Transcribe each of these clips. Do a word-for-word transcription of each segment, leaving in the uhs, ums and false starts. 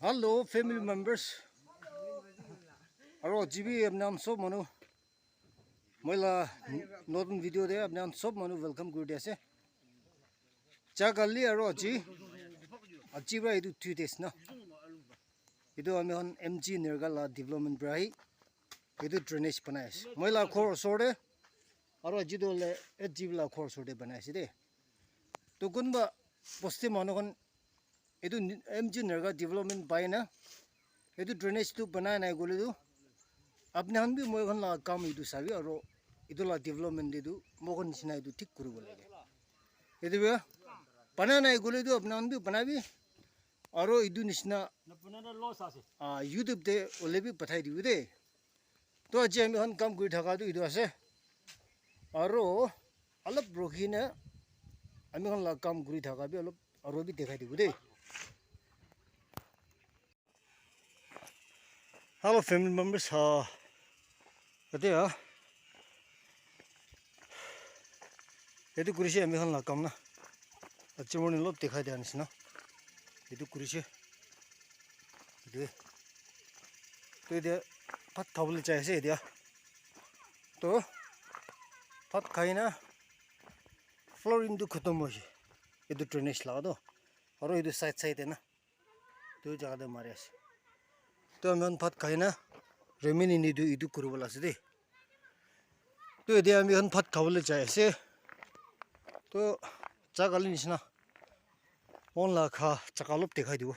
Hello, family members. Aro G B M nam sob manu. Moi la notun video de apni khan sob manu welcome kuri di ase. Ja kali aro aji, aji pra etu two days na. Etu ami khan M G Narga la development pra hi etu drainage banai ase. Moi la ghor osor de aro aji tu hoile eight G B la ghor osor de banai ase de. To kunba bosti manu khan etu ni- M G Narga development pai na etu drainage tu banai nai koile tu apni khan bi moi khan la kam etu sabi aro etu la development de tu moi khan nishina etu thik kuribo lage. Etu bia banai nai koile tu apni khan bi banai bi aro etu nishina ah, YouTube te ole bi pathai dibo de. To aji ami khan kam kuri thaka tu etu ase. Aro alop rukhi na ami khan la kam kuri thaka bi alop aro bi dekhai dibo de. Hello family members, ha. Ate ha. Etu kurise ami khan la kam na. Achi morning lop dekhai dia nisina. Etu kurise. Etu. To etia bhat khabole jai ase etia. To bhat khai na flooring tu khatam hoise. Etu drainage laga to. Aro etu side side te na. Tu jaga te mari ase. Tu ami khan bhat khai na remaining etu etu kuribo la ase de. Tu etia ami khan bhat khabole jai ase. Tu ja kali nishina. Mon la kha jaga olop dekhai dibo.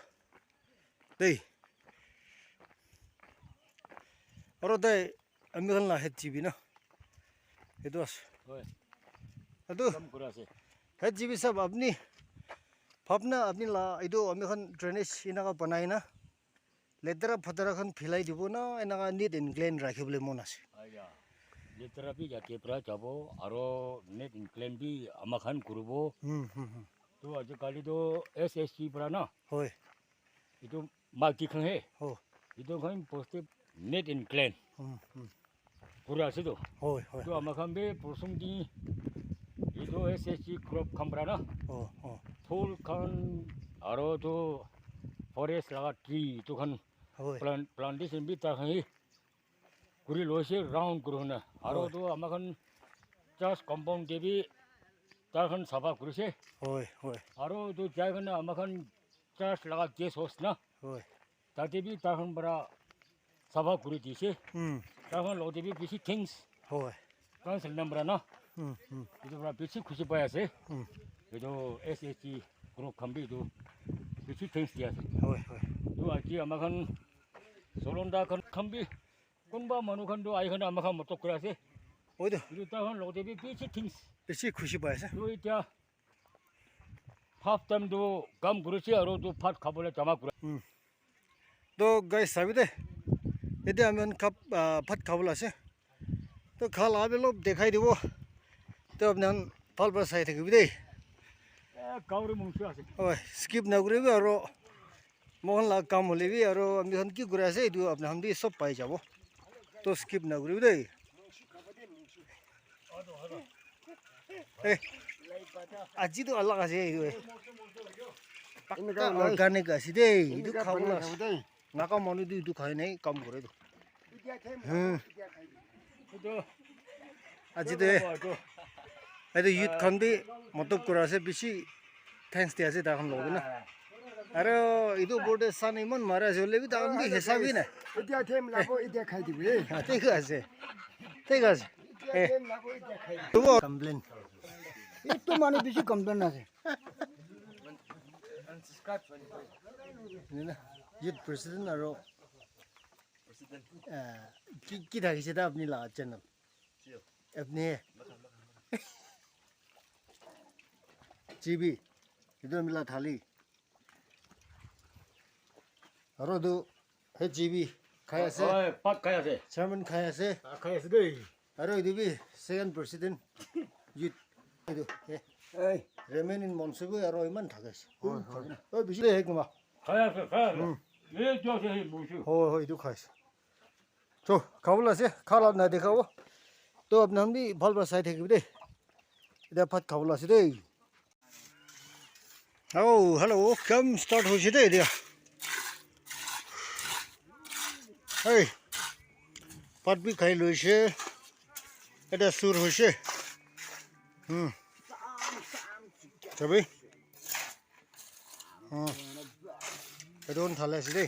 Dei. Aro dai ami khan la head G B na. Etu ase. Hoi. Etu. Kam kura ase. Head G B sahab apni bhabna apni la etu ami khan drainage enaka banai na letera phatera khan philai dibo na enaka neat and clean rakhi bole mon ase. Aya. Letera bi yate pra jabo aro neat and clean bi ama khan kuribo. Hmm, hmm, hmm. To aji kali to S S G pra na. Hoi. Etu maki khan he. Oh. Etu khan poste neat and clean. Hmm, hmm. Kura ase to. Hoi, hoi. To ama khan bi porson di etu S S G group khan pra na. Oh, oh. Phul khan aro to forest laga tree etu khan Hoi. Plant, plantation bi ta khan hi kuri loise round kuri hona. Aro Hoi. To ama khan church compound te bi ta khan safa kurise. Hoi, hoi. Aro to jai khan ama khan church laga guest house na. Hoi. Tate bi ta khan para safa kuri dise. Hmm. Ta khan logote bi bishi thanks. Hoi. Council member na. Hmm, hmm. Etu para bishi khushi pai ase. Hmm. Etu S S G group khan bi etu bishi thanks di ase. Hoi, hoi. Tu aji ama khan Solonda khan, khan bi kunba manu khan tu ahi khan ama khan motok kura ase. Hoi to. Etu ta khan logote bi bishi thanks. Bishi khushi pai ase. Tu etia half time tu kam kuri ase aru tu bhat khabole jama kura. Hmm. To guys, sabi de. Etia ami khan cup, ah, bhat khabole ase. To kha la bi olop dekhai dibo. To apni khan bhal para sai thakibi de. Eh, gauri mungsu ase. Oi, skip na kuribi aru moikhan la kam hoile bi aru ami khan ki kuri ase etu apni khan bi sob pai jabo. To skip na kuribi de. Eh, aji tu alag ase etu, eh. Pakka organic ase de, etu khabole ase. Naga manu tu etu khai nai, kam kore tu. Hmm. Aji tu, eh, etu youth khan bi motok kura ase, bishi thanks di ase tai khan logot na. Aro etu opor te sun eman mara ase, hoile bi tai khan bi hesa bi nai. Etia time labo, etia khai dibi, eh. Ah, thik ase. Thik ase. Eh. Complain. Etu manu bishi complain ase. Youth president aro, ah, ki, ki thakise ta apni la channel? Apni he? G B. Etu apni la thali. Aro etu H G B khai ase. Oi, bhat khai ase. Chairman khai ase. Ah, khai ase dei. Aro etu bi second president. Youth. Etu, eh. Hey. Remaining monse bi aro iman thake ase. Oi, oi. Oi, bishi de hek ma. Khai ase, khai ase. Hmm. Ye jo se hi musu. Hoi, hoi, etu khai ase. So, khabole ase, kha la na dekhabo. To apni khan bi bhal para sai thakibi de. Etia bhat khabole ase de. Oh, hello, kam start hoise de etia. Hey, pat bi khai loise. Eta sur hoise. Hmm. Chabi. Hmm. Etu khan thale ase de.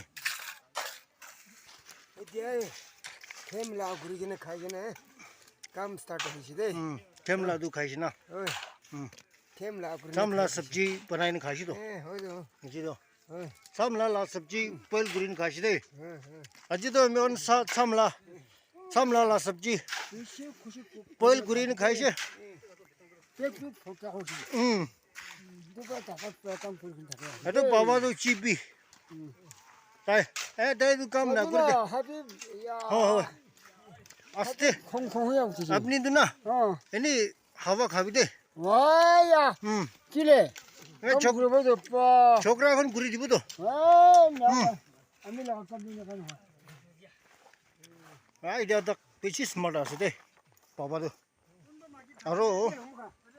Etia khem la kuri kena khai kena kam start hoise de. Hmm. Khem la tu khaise na. Oi. Hmm. Khem la kuri Samla kena khai sabji banai na khaise to. Eh, hoi to. Ji to. Oi. Samla la sabji boil kuri na khaise de. Eh, eh. Aji to ami khan sa-, samla. Samla la sabji boil kuri na khaise. Pek tu phota hoise. Hmm. Duka taka program kuri kena thake. Etu baba tu chibi. Tai, eh, tai tu kam na kuri de. Habib, ya. Ho, ho. Aste. Khong khong ya uthi. Apni tu na. Oh. Eni hawa khabi de. Wah, ya. Hmm. Chile. Eh, chok- Kuri bo do pa. Chokra khan kuri dibo to. Wah, na. Hmm. Ami la kam ni kan. Ah, idea tak bishi smart ase de. Baba tu. Aro,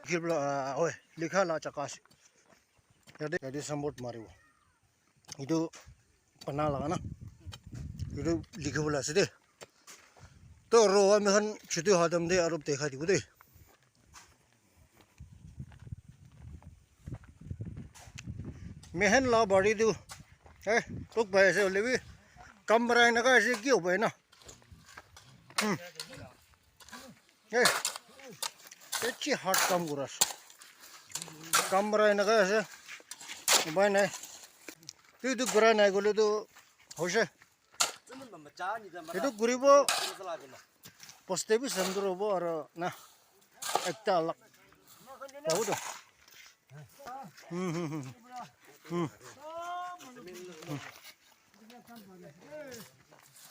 likhi bole, ah, oi, likha la jaka ase. Yate, yate signboard maribo. Etu bana laga na. Etu likhi bole ase de. To aro ami khan chuti howa time te aro dekhai dibo de. Mehen la bari tu. Eh, tok bai ase hoile bi. Kam barai na ka ase ki hobo na. Hmm. Eh, echi hard kam kura ase. Kam para enaka ase. Upai nai. Tu etu kura nai koile tu hoise. Etu kuribo. Poste bi sundur hobo aro na. Ekta alak. Hobo to. Hmm, hmm, hmm. Hmm.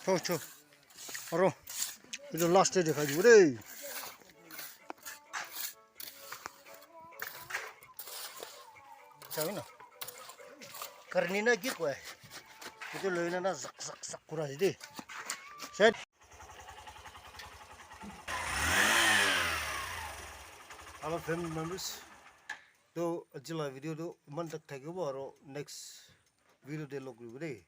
Cho, cho. Aro, etu last te dekhai dibo de. Sabi na? Karni na ki koi? Etu loi na na zak, zak, zak kura ase de. Set. Hello family members. To aji la video to iman tak thakibo aro next video te log kuribo de.